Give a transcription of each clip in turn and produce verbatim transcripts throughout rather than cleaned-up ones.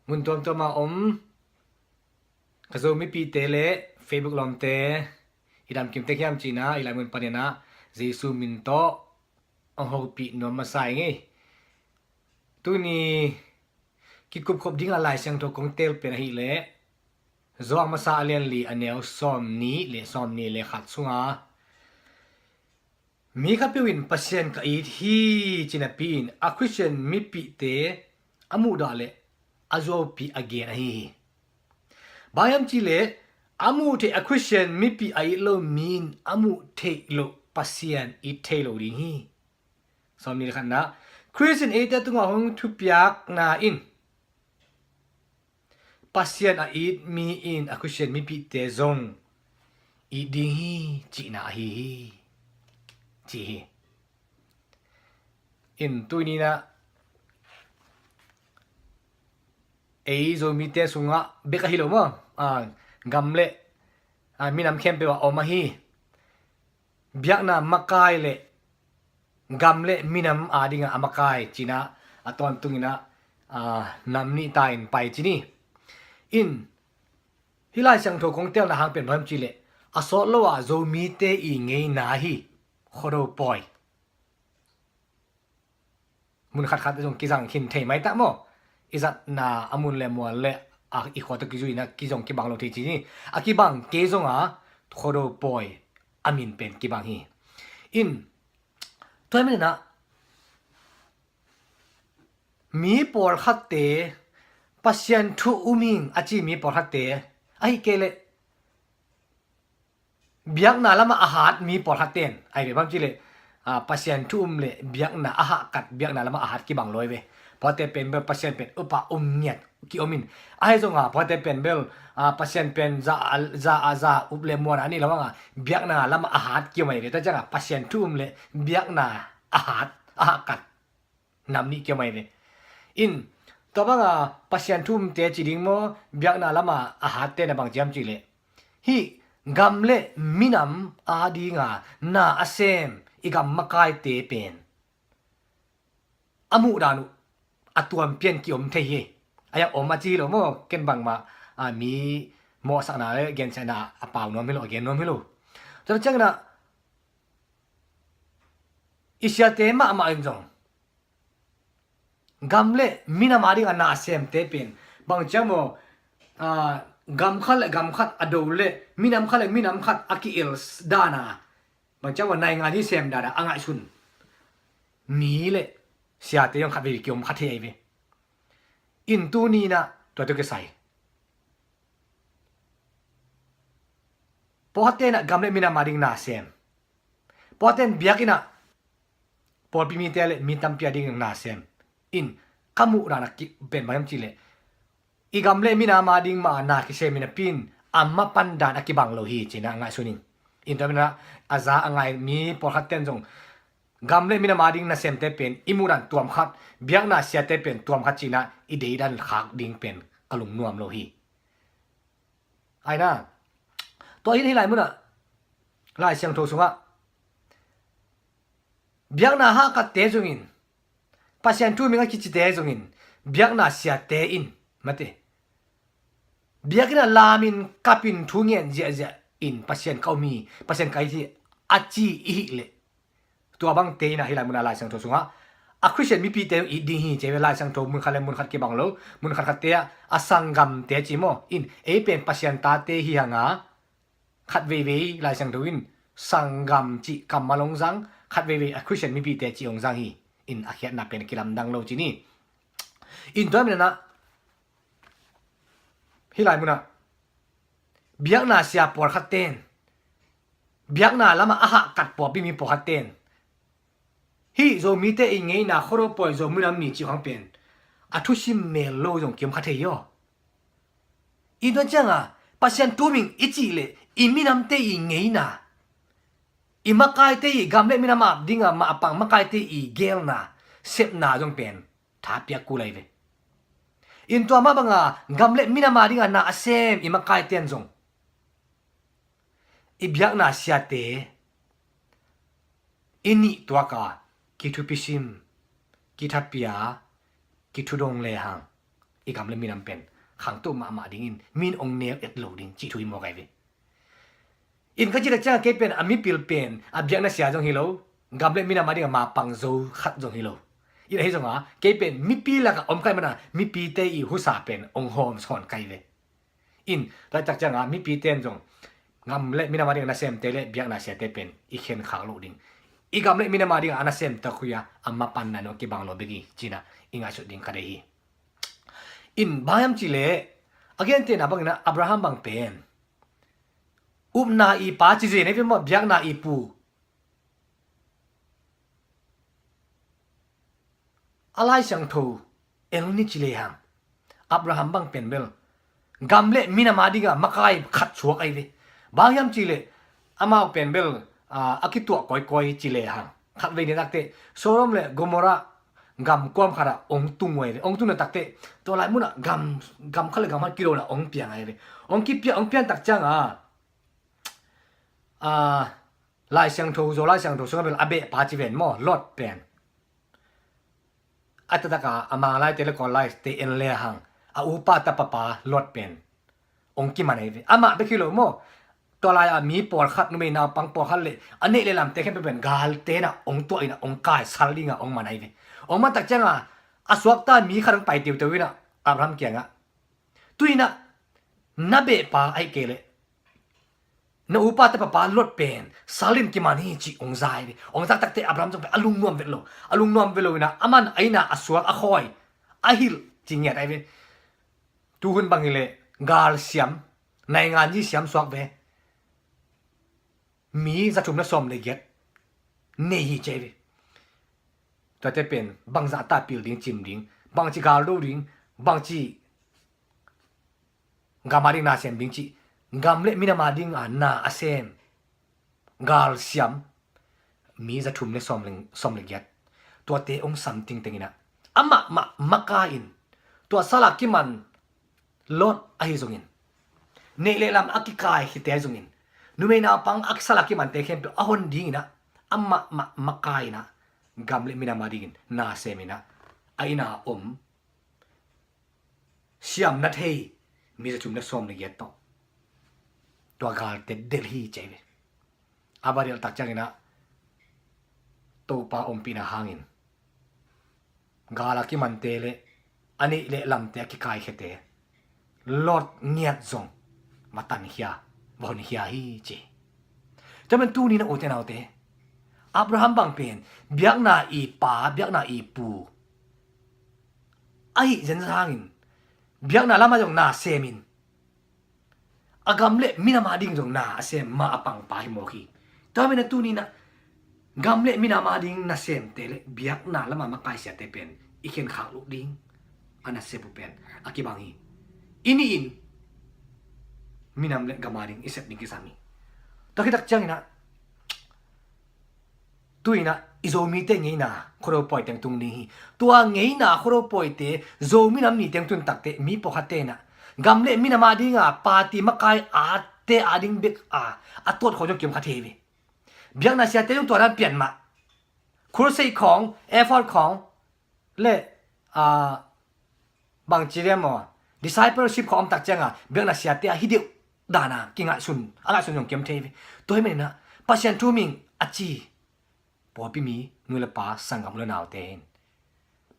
Mun tuamtuam a om ka Zo mipihte le Facebook lawmte, i damkim tek hiam cihna, i lai mun panin ah Jesu min tawh hong hopih nuam masa ing ei. Tuni kikupkhop ding a Lai Siangtho kong tel pen ahih leh Johan masa a lian li a neu sawmnih le sawmnih le khat sunga, mi khatpeuh in Pasian ka it hi ci napi in a Khristian mipihte a muhdah le a zuaupih a gen ahi hi. Bang hiam cih leh a muh theih a Khristian mipih a it lo mi in a muh theih loh Pasian it thei lo ding hi. Sawmnih le khatna, Khristian eite tungah hong thupiakna in Pasian a it mi in a Khristian mipihte zong it ding hi cihna ahi hi, ci hi. In tuni in ah ei Zomite sungah bek ahi lo maw, a, gam le, a, minam khempeuh ah om ahi. Biakna makai le gam le minam adingah a makai cihna a tawntung in ah, a, nam nih ta in pai ci ni. In hih Lai Siangtho kong telna hang pen bang hiam cih leh a sawt lo ah Zomite i ngeina hi. Khuado pawi mun khatkhat zong kizang khin thei maitak maw? I zatna a mun le mual le a i khua tawh kizui in ah kizong kibang lo thei ci ni. A kibang kei zong a Khuado pawi a min pen kibang hi. In tua hi manin ah mi pawlkhatte Pasian thu um ing a ci mi pawlkhatte, ahih kei leh biakna lamah a hat mi pawlkhat ten, ahi ve bang ci leh, a, Pasian thu um le biakna a hahkat, biakna lamah a hat kibang lo hi ve. Pawlkhatte pen bel Pasian pen upa um ngiat ki-om in. Ahi zongin pawlkhatte pen bel, a, Pasian pen za a, za a, za up le muan a nih lo hang a, biakna lamah a hat ki-om ahi ve. Tua ciangin Pasian thu um le biakna a hat, a hahkat nam nih ki-om ahi ve. In tua banga Pasian thu umte ci ding maw, biakna lama a hatte na bang ci hiam cih leh, hih gam le minam adinga na a sem i gam makaite pen a muh dan uh a tuam pian ki-om thei hi. A yang om a ci hi lo maw, ken bangmah, a, mi mawhsakna le gensiatna a pau nuam hi lo, a gen nuam hi lo. Tua ciangin ah i siate mahmah in zong gam le minam adinga na a semte pen bang ci hiam maw, a, gam khat le gam khat a do le minam khat le minam khat a ki-el dana, bang ci hiam maw, naingan i sem dana a ngaihsun mi le siate zong khat vei ki-om kha thei ahi ve. In tuni in ah tua tawh kisai pawlkhatte in ah gam le minam ading na sem, pawlkhatte in biakinn ah pawlpi mite le mi tampi ading na sem. In ka muh dan a ki pen bang hiam cih leh, i gam le minam ading mah na kisem in a pi in a mapan dan a kibang lo hi ci-in ah ngaihsun ing. In tua manin ah a za a ngai mi pawlkhatte in zong gam le minam ading nasemte pen i muh dan tuam khat, biakna siate pen tuam khat ci-in ah i deidan khak ding pen ka lungnuam lo hi. Aina, tua hi in hih lai munah Lai Siangtho sungah biakna hahkatte zongin, Pasian thu um ing a kicite zongin, biakna siate in, mate, biakinn ah lamin kapin thu ngen ziahziah in Pasian ka um hi, Pasian ka it hi a ci i hih leh, tua bangte in ah hih lai munah Lai Siangtho sungah a Khristian mipihte it ding hi ci hi ve. Lai Siangtho mun khat le mun khat kibang lo, mun khat khatte ah a sanggamte ci maw. In ei pen Pasian tate hi hang a, khat veivei Lai Siangtho in sanggam cih kammal hong zang, khat veivei a Khristian mipihte cih hong zang hi. In a khiatna pen kilamdang lo ci ni. In tua manin ah hih lai munah biakna sia pawlkhatte in, biakna lamah a hahkat pawlpi mi pawlkhatte in, hih Zomite i ngeina Khuado pawi Zomi nam ni cih khawng pen a thusim mel lo zong ki-om kha thei hi aw. I tua ciangin Pasian thu um ing i cih leh i minamte i ngeina, i makaite i gam le minam ap dingin mah a pang makaite i geelna, sepna zong pen tha piak kul ahi ve. In tua mah bangin gam le minam a dingin na a sem i makaite in zong i biakna siate i nih tuak a kithupisim, kithapia, kithudong lehang i gam le minam pen khangto mahmah dingin, min ong neu et lo ding cih thu i mawk ahi ve. In ka cih tak ciangah kei pen a mipil pen a biakna sia zong hi lo, gam le minam a dingah mapang zo khat zong hi lo. In ahi zongah kei pen mipi lakah om ka hih mana mipite i husa pen ong hawm sawn ka hi ve. In tua tak ciangah mipite in zong gam le minam a dingah nasemte le biakna siate pen i khenkhak loh ding, i gam le minam a dingah a nasem tak huia a mapanna nong kibang lo bek hi cinah i ngaihsut ding ka deih hi. In bang hiam cihleh a gentehna banginah Abraham bang pen upna i pa ci zen ei ve maw, biakna i pu. A Lai Siangtho el ni ci lehang Abraham bang pen bel gam le minam a dingah makai khat suak ahi ve. Bang hiam cihleh amau pen bel a kituah kawikawi ci lehang khatvei ni takteh Sodom le Gomorrah gam kuam khatah ong tung uh ahi ve. Ong tung na takteh tua lai munah gam, gam khat le gam khat kidona ong piang ahi ve. Ong kipiang, ong piang tak cianga a Lai Siangtho, Zo Lai Siangtho sungah bel a behpa ci ven maw, Lot pen a taktak a a Manglaite le Kawllaite en lehang a upa tapapa Lot pen ong kiman ahi ve. Amah bek hi lo maw, tua lai-a mi pawlkhat, numei naupang pawlkhat le a neih le lamte khempeuh pen galte inah ong tuah inah ong kai sal dingah ong man ahi ve. Ong man tak cianga a suakta mi khat ong pai teuteu inah Abraham kiangah, tu inah na behpa ahih kei leh na upa tapapa Lot pen sal in kiman hi cih ong za ahi ve. Ong zak takteh Abraham zong pen a lungnuam vet lo, a lungnuam vet lo inah aman a innah a suak a khawi a hilh ci ngiat ahi ve. Tuhun bang hileh gal siam, naingan zi siam suak ve, mi za thum le sawm le giat nei hi ci ahi ve. Tuate pen bangzah ta pil ding, cim ding, bangci gal do ding, bangci gam a ding na sem ding cih, gam le minam a ding a na a sem gal siam mi za thum le sawm le, sawm le giat, tuate ong sam tingteng inah amah mah makai in tua sal a kiman Lot ahi zongin, neih le lam a kikai khite ahi zongin, numei naupang a sal a kimante khempeuh a hon ding inah amah mah makai inah gam le minam a dingin na sem inah a innah om siam na thei mi za thum le sawm le giat tawh tua galte delh hi ci ahi ve. A va delh tak cianginah Topa ompihna hangin gal a kimante le a neih le lamte a kikai khiate Lot ngiat zong va tankhia, va honkhia hi ci. Tua pen tuni na ute naute, Abraham bang pen biakna i pa, biakna i pu ahi zenzen hangin biakna lamah zong na semin a gam le minam a ding zong na a sem ma a pangpa hi mawk hi. Tua mena tuni na gam le minam a ding nasemte le biakna lama makai siate pen i khenkhak loh ding a nasep uh pen a kibang hi. I nihin minam le gam a ding i sep ding kisam hi. Tua khitak cianginah tu inah i Zomite ngeina khuado pawi teng tung ding hi. Tua ngeina khuado pawite Zomi nam ni teng tun takteh mi pawlkhatte inah gam le minam a dinga party makai ate a ding bek a a tuat khawng zong kiom kha thei ve. Biakna siate zong tua dan pian mah, crusade khawng, effort khawng le a bangci liam aw, discipleship khawng om tak cianga biakna siate a hi deuh dana kingaihsun, a ngaihsun zong kiom thei ve. Tua hi maninah Pasian thu ming a ci pawlpi mi nu le pa, sanggam u le naute in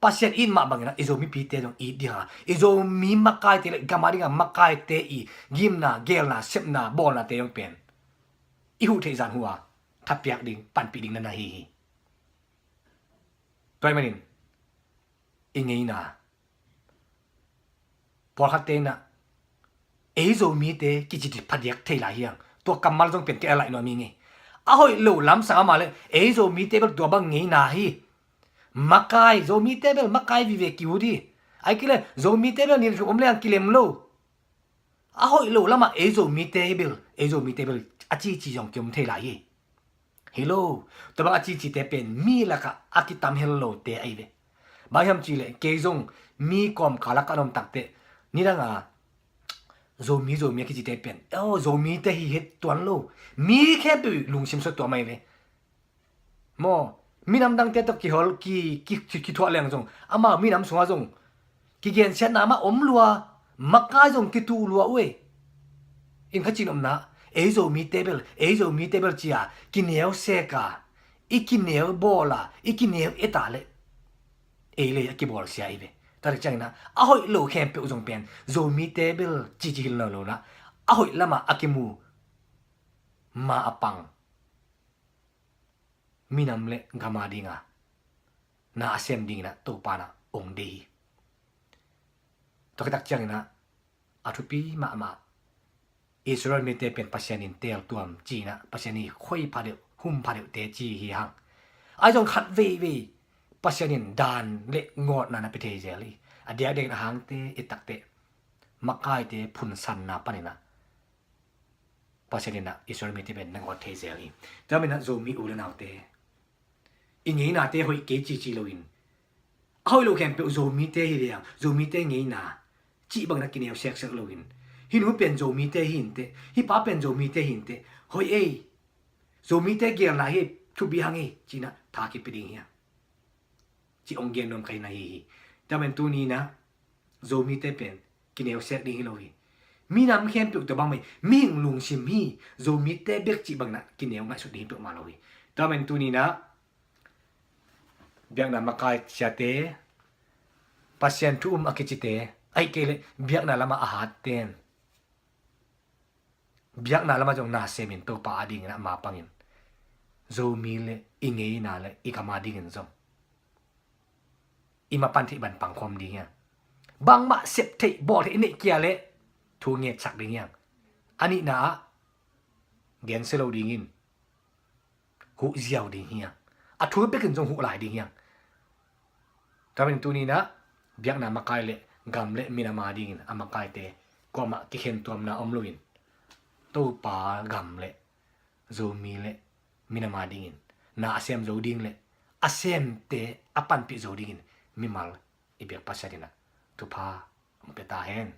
Pasian it mah banginah i Zomipite zong it dinga, i Zomi makaite le gam a dinga makaite i gimna, gelna, sepna, bawlnate zong pen i huh theih zan huh a thapiak ding, panpih ding na na hi hi. Tua hi manin i ngeina pawlkhatte inah ei Zomite kici phadiak thei lai hiang. Tua kammal zong pen kei a laih nuam hi ngei. A hoih lo lamsang amah le ei Zomite bel tua bang ngeina hi. Makai, Zomite bel makai vive ki ut hi. Ai kile Zomite bel ni thum om le ang kilem lo. A hoih lo lamah ei Zomite bel, ei Zomite bel a cici zong kiom thei lai hi. Hi lo, tua bang a cicite pen mi lakah a kitam hel lote ahi ve. Bang hiam cihleh kei zong mi kawmkal a ka om takteh nidanga Zomi, Zomi a kicite pen, oh, Zomite hi het tuan lo. Mi khempeuh lungsim sot tuam ahi ve. Maw, minam dangte tawh kihol, ki, ki, ki, kithuah leng zong amau minam sungah zong Kigensiatna mah om lua, makai zong kituh lua uh ei. In kha cin omna, ei Zomite bel, ei Zomite bel cia kineu sek a, i kineu bawl a, i kineu et a leh ei lei a kibawlsia i ve. Tua tak ciangin ah a hoih lo khempeuh zong pen Zomite bel cici hi lo lo na, a hoih lamah a kimu, ma a pang minam le gam a dinga na a sem dingin ah Topa in ah ong deih hi. Tua khit tak ciangin ah a thupi mahmah Israel mite pen Pasian in teeltuam ci-in ah Pasian i khoi pha deuh, hum pha deuhte ci hi hang. Ahi zong khat veivei Pasian in dan le ngawtna na pia thei zel hi. A diakdiakin a hangte, i takte, makaite phunsanna panin ah Pasian in ah Israel mite pen na ngawt thei zel hi. Tua manin ah Zomi u le naute, i ngeinate hoih kei cici loin, a hoih lo khempeuh Zomite hi leng Zomite ngeina cih bangin ah kineu seksak loin, hih nu pen Zomite hi inteh, hih pa pen Zomite hi inteh, hoih ei, Zomite gelna hi, thupi hang ei, ci-in ah tha kipia ding hi a, ci ong gen nuam ka hi na hi hi. Tua manin tuni-in ah Zomite pen kineu sek ding hi lo hi. Minam khempeuh tua bang mah hi, mihing lungsim hi, Zomite bek cih bangin ah kineu ngaihsut ding hi peuhmah lo hi. Tua manin tuni-in ah biakna makai siate, Pasian thu um a kicite, ahih kei leh biakna lamah a hatten, biakna lamah zong na semin Topa a dingin ah ma pangin, Zomi le i ngeina le i gam a dingin zong i mapan theih bang pangkhawm ding hi hang. Bangmah sep theih bawl theih i neih kei leh thu ngetsak ding hi hang. A nihna ah gensia lo dingin huh ziau ding hi hang. A thu bekin zong huh lai ding hi hang. Tua manin tuni-in ah biakna makai le gam le minam a dingin a makaite kuamah kikhentuamna om loin, Topa gam le Zomi le minam a dingin na a sem zo ding le a semte a panpih zo dingin mimal i biak Pasian in ah thupha hong pia ta hen.